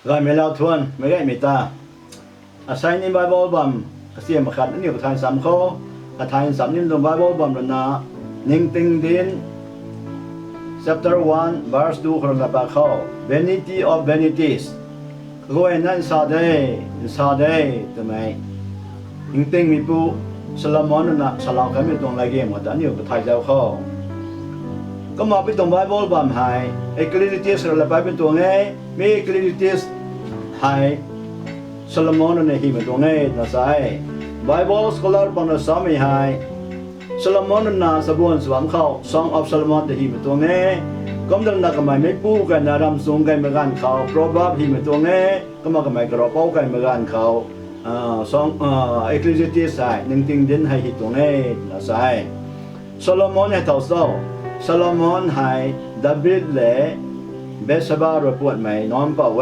ກາຍເມລາວທວນ ເມກາຍເມຕາ ອາໄສນິບາຍບົລບຳ ກະເສຍມະຂັນ ອັນນີ້ກະທາຍສາມຂໍ້ ກະທາຍສາມນິບຕອງບາຍບົລບຳລະນະ ນິງຕິງດິນ chapter one verse two ໂຄລະນະປາເຂົ້າ vanity of vanities ກວຍນັ້ນຊາເດ ຊາເດ ຕົວໄມ ນິງຕິງມີປູ ສະລະມອນນະ ສະລາວກະມີຕົງລາຍເກມ ກະຕານິວກະທາຍແລ້ວເຂົ້າ ກະມາເປັນຕົງບາຍບົລບຳໄຮ ເອກລີຊີຕິສ ລະບາຍເປັນຕົງເອ ມີເອກລີຊີຕິສໄຮ ສະລະມອນນະ ຮີມຕົງເອ ນະໄຊ Bible scholar ປອນນະສາມີໄຮ ສະລະມອນນະ ສະບວນສະບາມເຂົ້າ Song of Solomon ຕະຮີມຕົງເອ ກຳດັນນະກະໄມ ເມປູກະນາດຳສູງໄກເມການເຂົ້າ Proverb ຮີມຕົງເອ ກະມາກະໄມກະລໍເປົາໄກເມການເຂົ້າ ອາ Song ອາ Ecclesiastes ໄຮ ໜຶ່ງຕິງດິນໄຮ ຮີຕົງເອ ນະໄຊ ໂຊໂລມອນໄຮເທົ່າເຊົາ ໂຊໂລມອນໄຮ ດາວິດ ແລະ ເບຊະບາ ລະປວດໄໝນອນປະເວ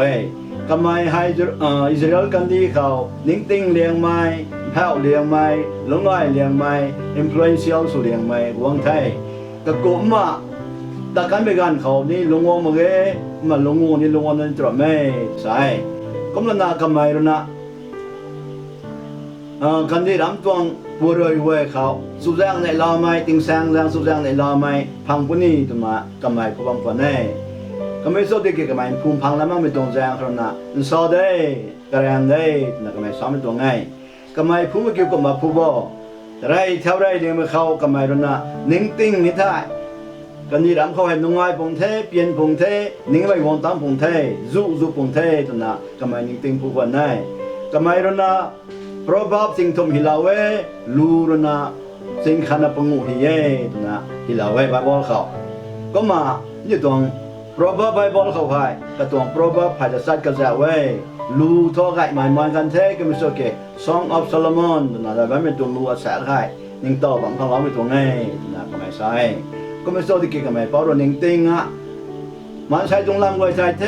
ກະໄມໄຮ ອາ ອິດສະຣາເອລກັນດີເຂົາ ນິງຕິງລຽງໄມ ແພ້ວລຽງໄມ ລົງໄອລຽງໄມ ອິນຟລູເອັນຊຽວສູລຽງໄມ ຫວງໄທ ກະໂກມະ ຕາກັນເມການເຂົານີ້ ລົງວອງມະເກ ມາລົງວອງນີ້ ລົງວອງນັ້ນຕຣະເມ ສາຍ ກຳລະນາກະໄມລະນະ ເອີ ກັນດີດຳຕວງ ປວເຣຍເວເຂົາ ສຸແຊງໃນລາວໄມ ຕິງແຊງແຊງ ສຸແຊງໃນລາວໄມ ພັງປຸນີຕຸມາ ກະໄມຜູ້ບັງຄວນແນ ກະໄມໂຊຕິເກ ກະໄມພູມພັງລະມັງ ມີຕົງແຊງໂຄລະນະ ຊໍເດ ກະແຣງເດ ນະກະໄມຊອມມີຕົງໄງ ກະໄມພູມະກິວ ກະມາພູບໍ ໄຣແຖວໄຣລຽງມະເຂົ້າ ກະໄມໂລນະ ນິງຕິງນິທາຍ ກະນິດຳເຂົ້າໃຫ້ນຸງງາຍປົງເທ ປ່ຽນປົງເທ ນິງໄວ້ວົງຕາມປົງເທ ຈຸຈຸປົງເທ ຕົນນະ ກະໄມນິງຕິງຜູ້ຄວນນາຍ ກະໄມໂລນະ ໂປຣບາບ ສິງຖົມຫິລາເວ ລູໂລນະ ສິງຄານະປະງຸຫິເຍ ຕົນນະ ຫິລາເວ ບາຍບົລເຂົາ ກະມາ ຢູ່ຕົງ ໂປຣບາບ ບາຍບົລເຂົາພາຍ ກະຕົງໂປຣບາບ ພາຍຈະສັດກະແຈເວ ລູທໍໄກມາຍມານກັນເທ ກະມິໂຊເກ Song of Solomon ນະ ລະບາຍເປັນຕົວລູອາສາໄຄ ນິງເຕົ້າບັງຄັງລາວເປັນຕົວໄງ ນະ ກະໄມຊາຍ ກະມິໂຊຕິເກ ກະໄມເປົາໂລນິງຕິງອະ ມານຊາຍຕຸງລຳກວຍຊາຍເທ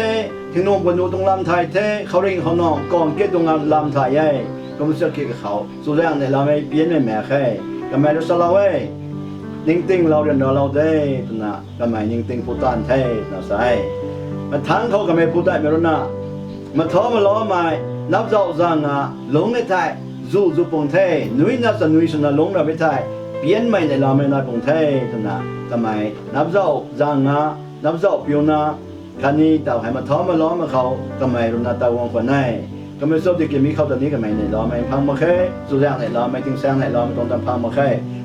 ທິງນຸ່ງປະນູຕຸງລຳທາຍເທ ເຂົາລິງເຂົາໜອງ ກອງເກດຕຸງລຳ ລຳທາຍໃຫຍ່ ກະມິໂຊເກກະເຂົາ ສຸແລງໃນລາວໄມປ່ຽນໃນແມ່ໄຄ ກະໄມໂລສະລາເວ ນິງຕິງລາວເດືອນດາລາວເດ ນະ ກະໄມນິງຕິງຜູ້ຕານເທ ນະຊາຍ ມາທາງເຂົາກະໄມຜູ້ຕາຍເມໂລນາ ມາທໍມາລໍມາຍ ນັບເຈົ້າຈາງງາ ລົງໃນໄທ ຈູ່ຈູ່ປົງເທ ນຸຍນາສະນຸຍສະນາລົງນາໄປໄທ ປ່ຽນໃໝ່ໃນລາວແມ່ນາປົງເທ ຕະນາ ກະໄມ ນັບເຈົ້າຈາງງາ ນັບເຈົ້າປິວນາ ຄານີຕາວໄຫມາທໍມາລ້ອມມາເຂົາ ກະໄມລຸນນາຕາວອງຄວນໃນ ກະໄມໂຊຕິເກມີເຂົ້າຕານີ້ ກະໄມໃນລາວແມ່ນພັງມາເຄ ສຸແລງໃນລາວແມ່ນຕິງແຊງໃນລາວແມ່ນຕົງຕຳພັງມາເຄ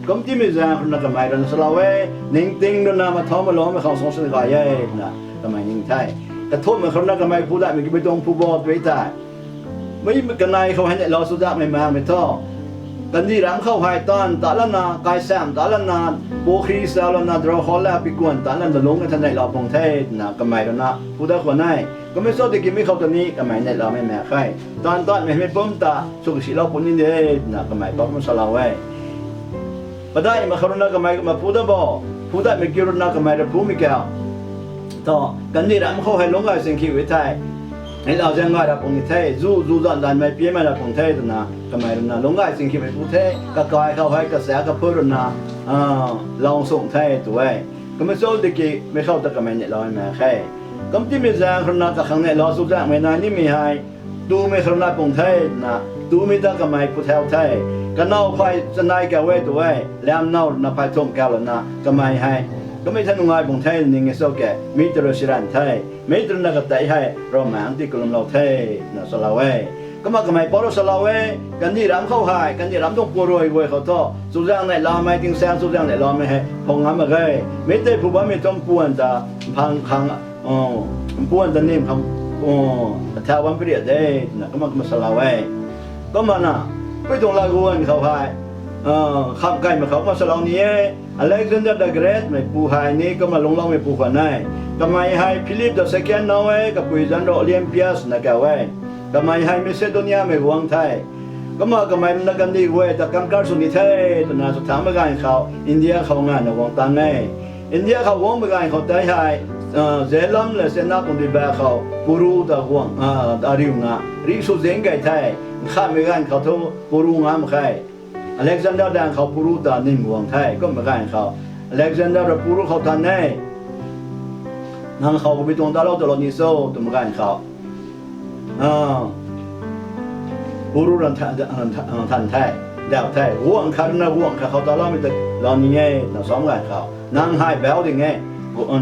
ກົມຕິມີແຊງລຸນນາ ກະໄມລຸນນາສະລາເວ ນິງຕິງລຸນນາ ມາທໍມາລ້ອມມາເຂົາ ສົງສານກາຍເຍ ນະ ກະໄມຍິງໄທ ກະທົບມາເຂົານະ ກະໄມຜູ້ໃດມີກິເປັນຕົງຜູ້ບໍ່ຕົວໃດ ໄມ່ກະໄນເຂົາໃຫ້ລາວສຸດຍາກໄມ່ມາກໄມ່ທໍ ກັນດີຣຳເຂົ້າຫາຍຕານຕາລະນາ ກາຍແຊມຕາລະນາ ໂປຄຣີສາລະນາ ດຣໍຄໍແລວ ປິກວນຕາລະນາ ລົງກັນທັນໃນລາວປົງເທ ນະ ກະໄມລະນະ ຜູ້ໃດຄວນໃນ ກະໄມໂຊຕິກິນມີເຂົ້າຕານີ້ ກະໄມໃນລາວແມ່ແມ່ໄຄ ຕານຕານແມ່ແມ່ປຶ້ມຕາ ສຸກຊິລາວປຸນນີ້ເດ ນະ ກະໄມປາກມະສະລາວໄວ້ ປະໄດມະຄາລຸນນາກະໄມມາພູດາບໍ ພູດາເມກິລຸນນາກະໄມດາພູມິແກວ ຕໍ່ກັນນີ້ລະມະເຂົາໃຫ້ລົງໄດ້ເສັງຄີໄວ້ໄທ ໃຫ້ລາວແຊງໄດ້ລະປົງເທ ຈູ ຈູຈອນດານໄມເປຍມາລະປົງເທຕະນາ ກະໄມລຸນນາລົງໄດ້ເສັງຄີໄວ້ພູເທ ກະກາຍເຂົ້າໃຫ້ກະແສກະເພີລຸນນາ ເອີ ລາວສົ່ງໄທຕົວໄວ້ ກະມາໂຊດະກິ ໄມເຂົ້າຕະກະໄມເນລອຍແມແຄ ກຳຕິເມແຊງລຸນນາກະຄັງເນລອສຸດແຈງໄມນາຍນິມີໄຮ ຕູເມຄະລະນາປົງໄທນະ ຕູມີຕາກະໄມຜູ້ແຖວໄທ ກະເນົາໄຟສະນາຍແກວເວຕົວເອ ແລມເນົານະພາຍຖົມແກວລະນະ ກະໄມໄຮ ກະໄມທະນຸງາຍປົງໄທນິງເງໂຊແກ ມີຕະເຣຊິຣານໄທ ເມຕຣະນະກະໄຕໄຮ ຣອມາອັນຕິກະລຸມລາວໄທນະສະລາເວ ກະມາກະໄມປອລະສະລາເວ ກັນດີລຳເຂົ້າຫາຍ ກັນດີລຳຕົງປົວໂຣຍເວເຂົ້າທໍ ສຸດແຈງໃນລາໄມຕິງແຊງ ສຸດແຈງໃນລາໄມໄຮ ພອງງາມມະເກຍ ເມເຕຜູ້ບາເມຕົມປວນຕາ ພັງຄັງ ອໍ ປວນຕານິມຄຳ ອໍ ແຖວວັນປະເດດເດ ນະ ກະມາ ກະມາສະລາໄວ້ ກະມານະ ໄປຕົງລາກວນເຂົ້າພາຍ ເອີ ຂ້າມໄກມາເຂົ້າມາສະລາວນີ້ ອາເລັກຊານເດີ ເດີເກຣດ ໄມປູໄຮນີ້ ກະມາລົງລອງໄມປູຂວັນໄນ ກະໄມໄຮ ຟີລິບ ເດີເຊແກນ ນາເວ ກະປຸຍຈັນໂຣ ໂອລິມປິອສ ນະກາໄວ ກະໄມໄຮ ເມເຊໂດເນຍ ໄມຫວງໄທ ກະມາກະໄມນະກັນດີເວ ຕະກັນການສຸນິເທ ຕະນາສະຖານມະການເຂົາ ອິນເດຍເຂົາງານນະຫວງຕາງໄງ ອິນເດຍເຂົາຫວງເມການເຂົາໄຕໄຮ ເອີ ເຈລຳ ແລະ ເຊນາຕົງດີແບເຂົາ ປູຣູຕາຫວງ ເອີ ອາຣິວງາ ຣິສຸເຈງໄກໄທ ຂ້າມເມການເຂົາໂທ ປູຣູງາມໄຄ ອາເລັກຊານເດີ ແດງເຂົາປູຣູຕານິມຫວງໄທ ກໍເມການເຂົາ ອາເລັກຊານເດີ ປູຣູເຂົາທານແນ ນາງເຂົາກໍໄປຕົງຕາເລົ່າຕະຫຼອດນິໂຊ ຕົວເມການເຂົາ ອາ ຜູ້ຮູ້ທັນ ທັນ ທັນ ທັນໄທ ແລ້ວໄທ ຫ່ວງຄັນນະ ຫ່ວງຄັນເຂົາຕະຫຼອດ ມີແຕ່ລາວນີ້ເງ ນະ ຊອມກັນເຂົາ ນາງໄຮແບວດິເງ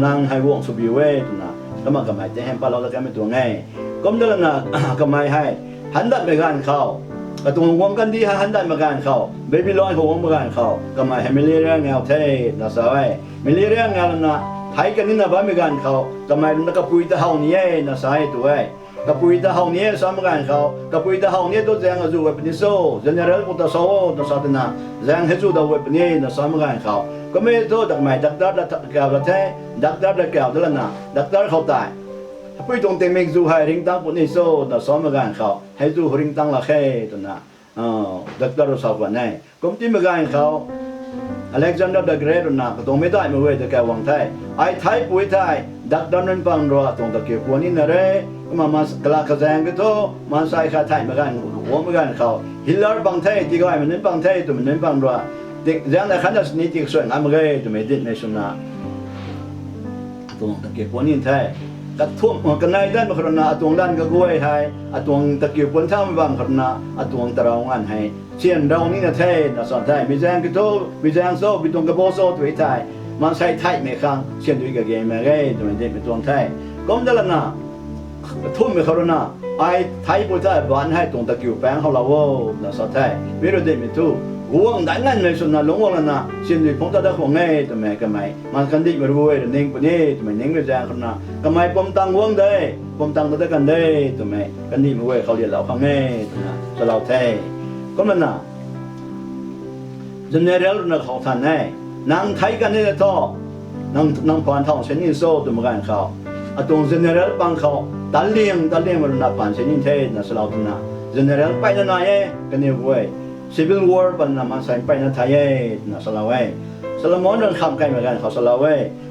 ນາງໄຮຫວ່ວງສຸບີເວ ນະ ກະມາກະໄມແຕ່ແຮມປາລາວ ລະກະແມ່ຕົວເງ ກົມເດີລະນະ ກະໄມໄຮ ຫັນດັດມາການເຂົາ ກະຕົງຮ່ວມກັນດີ ຫາຫັນດັດມາການເຂົາ ເບບີລອນ ຫົວມາການເຂົາ ກະໄມໄຮ ເມເລເຣຍແງວເທ ນະ ຊາຍ ເມເລເຣຍແງວລະນະ ໄທກະນິນນະ ບາມາການເຂົາ ກະໄມລະນະ ກະປຸຍຕາເຮົານີ້ເງ ນະ ຊາຍ ຕົວເອ ກະປຸຍຕາເຮົານີ້ ຊອມກັນເຂົາ ກະປຸຍຕາເຮົານີ້ ໂຕແຈງອາຈຸໄວ້ປະນິໂຊ ເຈເນເຣລ ປຸຕະໂຊ ຕະສາຕະນາ ແຈງເຮຊູດາເວປະນີ ນະ ຊອມກັນເຂົາ ກະເມໂຕ ດອກໄມ້ ດັກເຕີ ແລະ ແກວລະເທ ດັກເຕີ ແລະ ແກວດະລະນະ ດັກເຕີ ເຂົາຕາຍ ຫະປຸຍຕົງເຕັງເມັກຊູໄຮ ຣິງຕັງປຸນິໂຊ ນະ ຊອມກັນເຂົາ ໄຮຊູ ຣິງຕັງລະເຄ ຕະນະ ເອີ ດັກເຕີ ຊາວກວ່າໃນ ກົມຕິມາການເຂົາ ອາເລັກຊານເດີ ເດີເກຣດ ນະ ກະຕົງເມໄດ ມາເວ ຕະແກວັງໄທ ອາຍໄທ ປຸຍໄທ ດັກເຕີ ເນີນປັງຣວ ຕົງຕະກິວ ປົວນິນນະເຣ ມາ ມາ ກະລາ ກະແຊງ ກະໂທ ມາຊາຍ ຄາໄທ ມາການ ຫົວມາການເຂົາ ຮິລາ ປັງໄທ ຕິກອຍ ມາເນີນປັງໄທ ຕຸມາເນີນປັງຣວ ຕິກແຊງ ນະ ຄັນດາສະນີ ຕິກສວນ ອາມາເກ ຕຸມາເອດິດ ເມຊຸນາ ອາຕົງຕະກິວປົນຫີນໄທ ກະທົ່ວມ ກະໄນດັນມະຄະໂຣນາ ອາຕົງດັນກະກວຍໄທ ອາຕົງຕະກິວປົນທາມບັງຄະໂຣນາ ອາຕົງຕະເລົາງານໄທ ຊຽນເລົານີນະເທ ນະສອນໄທ ມີແຈງກະໂທ ມີແຈງໂຊ ມີຕົງກະໂບໂຊ ຕົວໄທ ມາໄຊໄທເມຄັງ ຊຽນດຸຍກະເກມະເກ ຕົວເດມະຕົງໄທ ກົມດະລະນາ ກະທຸມເມຄະໂຣນາ ອາຍໄທປຸໄທ ບານໄຮຕົງຕະກິວແປງເຮົາລາໂວ ນະສອນໄທ ມີໂຣເດມະທູ ຫວງໄດງານເມຊຸນາ ຫຼົງຫວງລະນາ ຊຽນດຸຍພົງຕະດະຫວງເງ ຕົວແມກະໄມ ມາຄັນດິມາເວີຍ ເນັງປະເນດ ມາເນັງເວຈາງຄະນະ ກະໄມປົມຕັງຫວງເດ ປົມຕັງຕະດະກັນເດ ຕົວແມ ກັນດິມາເວີຍ ເຂົາລຽນລາວພັງເງ ຕົວນະ ສະລາວແທ້ ກໍມານະ ເຈເນເຣລນະ ເຂົາທ່ານແນ່ ນາງໄທກັນເນຕະທໍ ນາງ ນາງພອນທອງເຊນນິນໂຊ ຕົວມະການເຂົາ ອາຕົງເຈເນເຣລປັງເຂົາ ຕາລຽງ ຕາລຽງມະຣະນະ ພານເຊນນິນເທ ນະ ສະລາວຕົວນະ ເຈເນເຣລໄປນະນາຍເອ ກະເນວເວີຍ ຊີວິລວໍ ປະນາມາໄຊ ໄປນະໄທເອ ນະ ສະລາວເອ ສະລາມອນ ເດີນຂ້າມໄກມາກັນເຂົາ ສະລາວເອ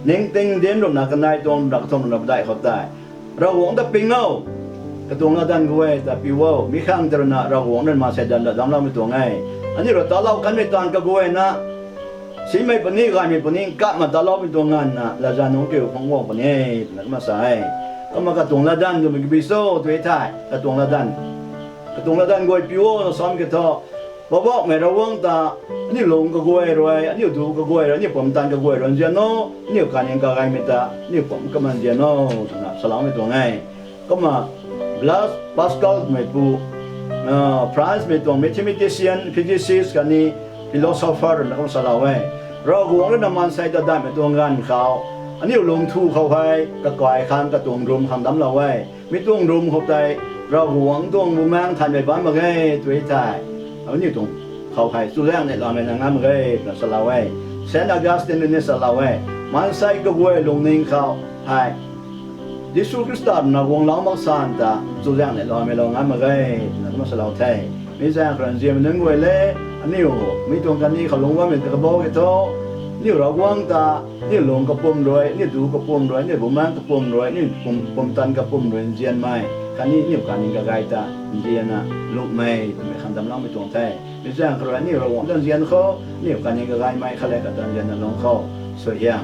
ເນັງເຕັງເດນລົມນາກະນາຍຕົງ ນາກະທົງນາບະໄດເຂົາຕາຍ ລາວຫວງຕະປິງເອົາ ກະຕົງລະດັນກະເວຍ ຕະປິວເອົາ ມີຄັງຕະລະນະ ລາວຫວງນັ້ນມາໃສ່ດັນລະດຳລາວມີຕົວໄງ ອັນນີ້ລະຕາລາວກັນມີຕານກະກະເວຍນະ ຊີໄມປະນີ ກາຍມີປະນີ ກະມາຕາລາວມີຕົວງານນະ ລະຈານົງເກວຂອງຫວງປະເນ ນະ ກະມາໃສ່ ກະມາກະຕົງລະດັນ ກະມີກະບີໂຊ ຕົວເອທາຍ ກະຕົງລະດັນ ກະຕົງລະດັນກະເວຍປິວເອົາ ນະ ຊອມກະທໍ ບອກບອກແມ່ລະວັງຕາ ອັນນີ້ຫຼົງກະກວຍລວຍ ອັນນີ້ດູກະກວຍລວຍ ອັນນີ້ປອມຕັນກະກວຍລວຍ ເຈຍໂນ ອັນນີ້ການຍັງກະໄກເມຕາ ອັນນີ້ປອມກະມັນ ເຈຍໂນ ສະລາວແມ່ຕົວງໄງ ກະມາ ບລາສ ປາສກາລ ແມ່ປູ ເອີ ຟຣານ ແມ່ຕົວງ ແມທແມຕິຊຽນ ຟີຊິຊິສ ກະນີ້ ຟີໂລໂຊເຟີ ນະ ກະມາສະລາວໄວ້ ລາວກະຫວງລະນຳມັນໃສ່ຕະດານແມ່ຕົວງກັນເຂົາ ອັນນີ້ຫຼົງທູເຂົາໄວ້ ກະກວາຍຄັງ ກະຕົງລຸມຄັງດຳລາວໄວ້ ມີຕົງລຸມເຂົ້າໃຕ້ ລາວຫວງຕົງບຸມາງທັນໄປບ້ານມາເກ ຕົວເອທາຍ ເອົານີ້ຕົງເຂົ້າໄປສູ່ແລງໃນລາວແມ່ນາງງາມເກ ນະສະລາວໄວ້ ເຊນອາກາສຕິນ ເນສະລາວໄວ້ ມັນໃສ່ກະບວຍລົງນິງເຂົາ ໃຫ້ ເຢຊູຄຣິສຕານະ ຫວງລາວມັກສານຕາ ສູ່ແລງໃນລາວແມ່ນາງງາມມາເກ ນະສະລາວໄທ ມີແສງເພິ່ນເຈຍມາໜຶ່ງໄວ້ເລ ອັນນີ້ມີຕົງກັນນີ້ເຂົາລົງວ່າແມ່ນກະບອກເກໂຕ ນີ້ລາວຫວງຕາ ນີ້ຫຼົງກະປຸມລວຍ ນີ້ດູກະປຸມລວຍ ນີ້ບຸມາງກະປຸມລວຍ ນີ້ປຸມ ປຸມຕັນກະປຸມລວຍ ຈຽນໄມ້ ຄັນນີ້ນິ້ວການນິງກະໄກຕາ ຈຽນນະ ລຸກໄມ້ ແມ່ຄຳດຳລາວມີຕົງແທ້ ມີແສງເພິ່ນນີ້ລາວຫວງຕັນຈຽນເຂົາ ນີ້ການນິງກະໄກໄມ້ ຄະແລກະຕັນຈຽນນະລົງເຂົາ ສວຍຫຽງ